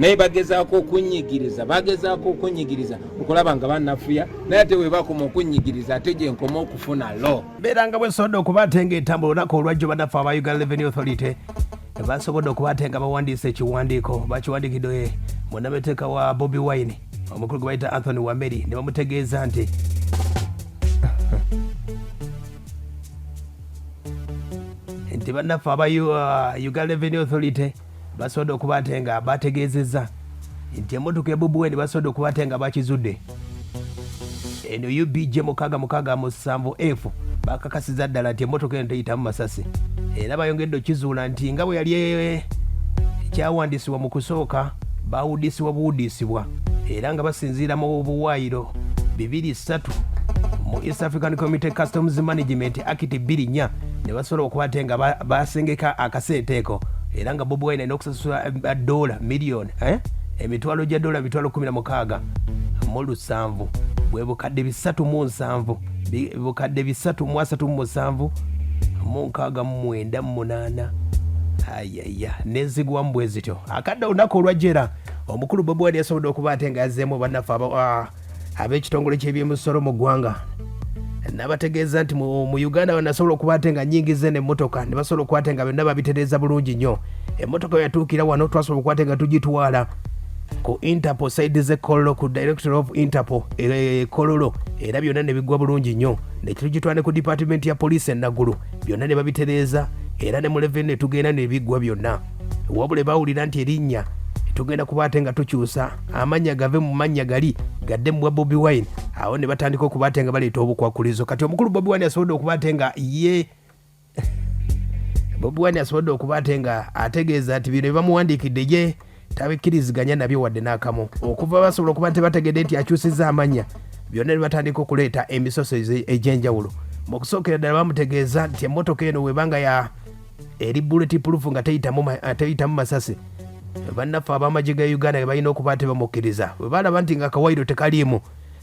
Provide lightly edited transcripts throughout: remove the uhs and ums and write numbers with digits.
Naye bagezaako okunyigiriza, bagezaako okunyigiriza okulaba nga banafuya, naye ate webakoma okunyigiriza ate gyenkoma okufuna lo. Mbeera nga bwesobodde okuba ate nga etambula olunaku olwajjo, bannaffe aba Uganda Revenue Authority basobodde okuba ate nga bawandiisa ekiwandiiko, bakiwandiikidde munnamateeka wa Bobi Wine omukulu gwe bayita Anthony Wameri, ne bamutegeeza nti bannaffe aba Uganda Revenue Authority basobodde okuba ate nga bategeezezza nti emmotoka ya Bobi Wine basobodde okuba ate nga bakizudde eno UBJ 667 F, bakakasiza ddala nti emmotoka eno teyitamu masasi, era bayongedde okukizuula nti nga bwe yali kyawandiisibwa mu kusooka, bawuddisibwa buwuddisibwa, era nga basinziira mu buwaayiro 23 mu East African Community Customs Management Act 24, ne basobola okuba ate nga basengeka akasente eko, era nga Bobi Wine alina okusasula dola miliyoni, emitwalo gya dola 167,000, bwe bukadde 307, bukadde 337 mu 69 ayaya, nezigwamu bwe zityo. Akadde olunaku olwajjera, omukulu Bobi Wine yasobodde okuba ate nga yazzeemu bannaffe ab'ekitongole ky'ebyemisolo mu ggwanga, n'abategeeza nti mu Uganda banasobola okuba ate nga nyingiza eno emmotoka, ne basobola okuba ate nga byonna babitereeza bulungi nnyo. Emmotoka yatuukira wano, twasobola okuba ate nga tugitwala ku Interpol side z'e Kololo, ku Director of Interpol e Kololo, era byonna ne biggwa bulungi nnyo, ne tugitwala ne ku department ya poliisi e Naggulu, byonna ne babitereeza, era ne mu Revenue ne tugenda ne biggwa byonna. Wabula bawulira nti erinnya tugenda kuba ate nga tukyusa amannya, gave mu mannya gali gadde mu bwa Bobi Wine, awo ne batandika okuba ate nga baleeta obukwakulizo. Kati omukulu Bobi Wine asobodde okuba ate nga ye Bobi Wine asobodde okuba ate nga ategeeza nti bino byebamuwandiikidde ye tabikkiriziganya nabyo wadde n'akamu. Okuva basobola okuba nti bategedde nti akyusizza amannya, byonna ne batandika okuleeta emisoso egy'enjawulo. Mu kusookera ddala bamutegeeza nti emmotoka eno webanga ya eri bullet proof, nga teyitamu masasi, bannaffe ab'amagye ga Uganda balina okuba ate bamukkiriza. Bwe balaba nti nga akawairo tekaliimu,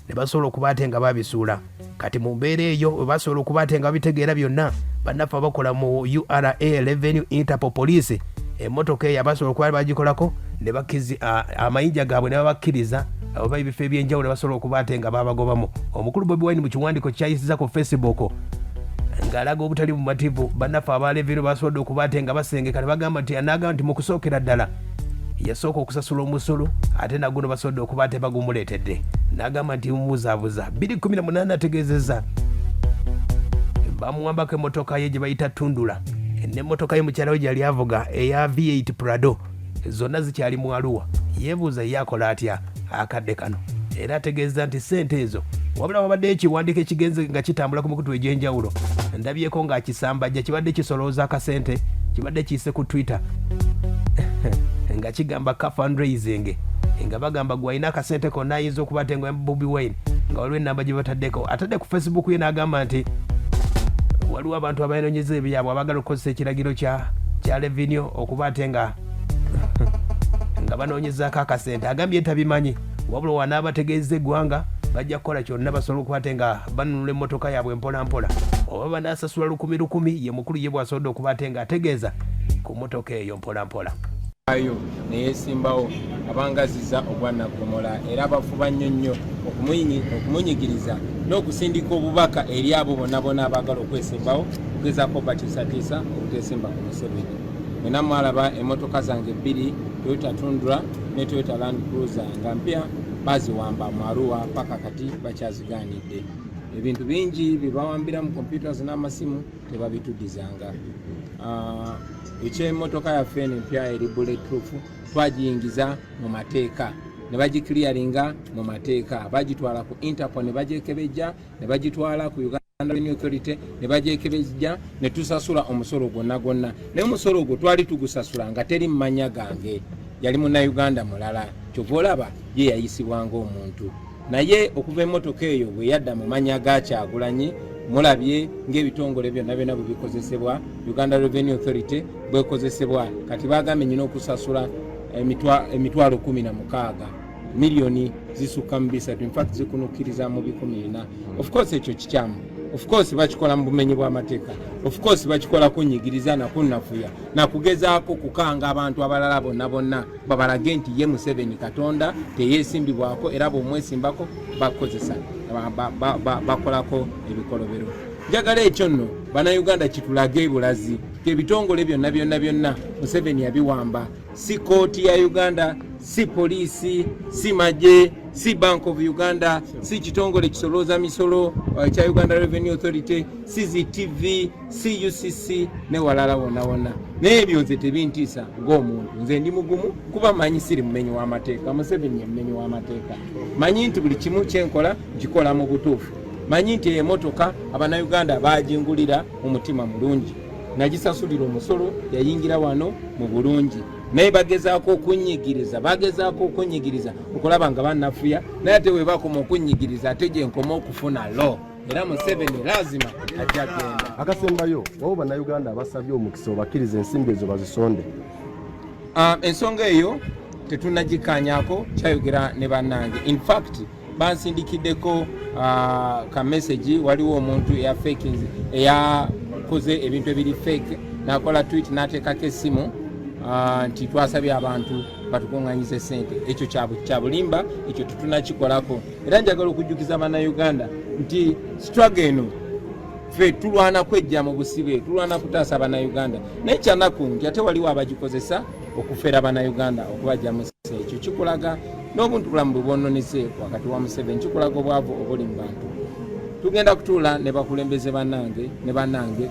ne basobola okuba ate nga babisuula. Kati mu mbeera eyo bwe basobola okuba ate nga babitegeera byonna, bannaffe abakola mu URA, Revenue, Interpol, Police, emmotoka eyo abasobola okuba bagikolako ne bakkizi amayinja gaabwe ne babakkiriza, oba ebifo ebyenjawulo ne basobola okuba ate nga babagobamu. Omukulu Bobi Wine mu kiwandiiko kyayisiza ku Facebook ng'alaga obutali bumativu, bannaffe aba Revenue basobodde okuba ate nga basengeka ne bagamba nti, anagamba nti mu kusookera ddala yasooka okusasula omusolo, ate naguno basobodde okuba ate bagumuleetedde, n'agamba nti mubuzaabuza. 2018 ategeezezza bamuwambako emmotoka ye gye bayita Tundra n'emmotoka ye mukyala we gyeyali avuga eya V8 Prado, zonna zikyali mu Arua. Yeebuuza ye akola atya akadde kano, era ategeeza nti sente ezo, wabula wabaddeyo ekiwandiiko ekigenze nga kitambula ku mikutu egy'enjawulo, ndabyeko ng'akisambajja, kibadde kisolooza akasente, kibadde kiyise ku Twitter nga kigamba ka fundraising, nga bagamba gwalina akasente konna ayinza okuba ate nga Bobi Wine, nga waliwo enamba gye bataddeko, atadde ku Facebook ye, n'agamba nti waliwo abantu abayinonyeza ebyabwe abaagala okukozesa ekiragiro kya revenue okuba ate nga banoonyezaako akasente. Agambye tabimanyi, wabula wanaabategeeza eggwanga bajja kukola kyonna basobola okuba ate nga banunula emmotoka yaabwe mpola mpola, oba banaasasula lukumi lukumi. Ye mukulu ye bw'asobodde okuba ate nga ategeeza ku mmotoka eyo mpola mpola. Ayo neyesimbawo abangaziza ogwanaggomola, era bafuba nnyo nnyo okumunyigiriza n'okusindika obubaka eri abo bonna bonna abaagala okwesimbawo, okugezaako batiisatiisa obuteesimba ku Museveni. Mwena mwalaba emmotoka zange bbiri, Toyota Tundra ne Toyota Land Cruiser, nga mpya, baziwamba mu Arua, paka kati bakyazigaanidde. Ebintu bingi bye bawambira mu computers n'amasimu tebabituddizanga. Ekyemmotoka yaffe eno empya eri bullet proof, twagiyingiza mu mateeka ne bagiclearinga mu mateeka, bagitwala ku Interpol ne bagyekebejja, ne bagitwala ku Uganda Revenue Authority ne bagyekebejja, ne tusasula omusolo gwonna gwonna. Naye omusolo ogwo twali tugusasula nga teri mu mannya gange, yali munnayuganda mulala, kyova olaba ye yayisibwa ng'omuntu. Naye okuva emmotoka eyo bwe yadda mu mannya ga Kyagulanyi, mulabye ng'ebitongole byonna byonna bwe bikozesebwa, Uganda Revenue Authority bwekozesebwa. Kati bagambye nyina okusasula emitwalo 16, miliyoni zisukka mu 3, infact zikunukkiriza mu 4,000. Of course ekyo kikyamu. Of course bakikola mu bumenyi bw'amateeka, of course bakikola kunyigiriza nakunafuya nakugezaako kukanga abantu abalala bonna bonna babalage nti ye Museveni Katonda teyeesimbibwako, era bw'omwesimbako bakozesa bakolako ebikolobero. Njagala ekyo nno Bannayuganda kitulage bulazi ebitongole byonna byonna byonna Museveni yabiwamba, si kooti ya Uganda, si poliisi, si magye, si Bank of Uganda, si kitongole kisolooza misolo ekya Uganda Revenue Authority, si zi TV, si UCC ne walala wonna wonna. Naye ebyo nze tebintiisa ng'omuntu, nze ndi mugumu kuba manyi siri mumenyi w'amateeka. Museveni ye mumenyi w'amateeka. Manyi nti buli kimu kyenkola nkikola mu butuufu. Manyi nti emotoka Abannayuganda baagingulira mu mutima mulungi, nagisasulira omusolo, yayingira wano mu bulungi, naye bagezaako okunyigiriza, bagezaako okunyigiriza okulaba nga banafuya. Naye ate webakoma okunyigiriza, ate gyenkoma okufuna lo, era Museveni lazima ajja genda. Akasembayo, wabo Bannayuganda abasabye omukisa obakkiriza ensimbi ezo bazisonde. Ensonga eyo tetunagikanyako, kyayogera ne bannange. In fact bansindikiddeko ka message. Waliwo omuntu eya faking, eyakoze ebintu ebiri fake, nakola tweet n'ateekako essimu nti twasabye abantu batukuŋŋanyize sente. Ekyo kya bulimba, ekyo tetunakikolako. Era njagala okujjukiza Bannayuganda nti struggle eno ffe tulwana kwejja mu busibe, tulwana kutaasa Bannayuganda, naye kyanaku nti ate waliwo abagikozesa okufera Bannayuganda okubajja mu. Ekyo kikulaga n'obuntu bulamu bwe bwononese wakati wa Museveni, kikulaga obwavu obuli mu bantu. Tugenda kutuula ne bakulembeze bannange ne bannange.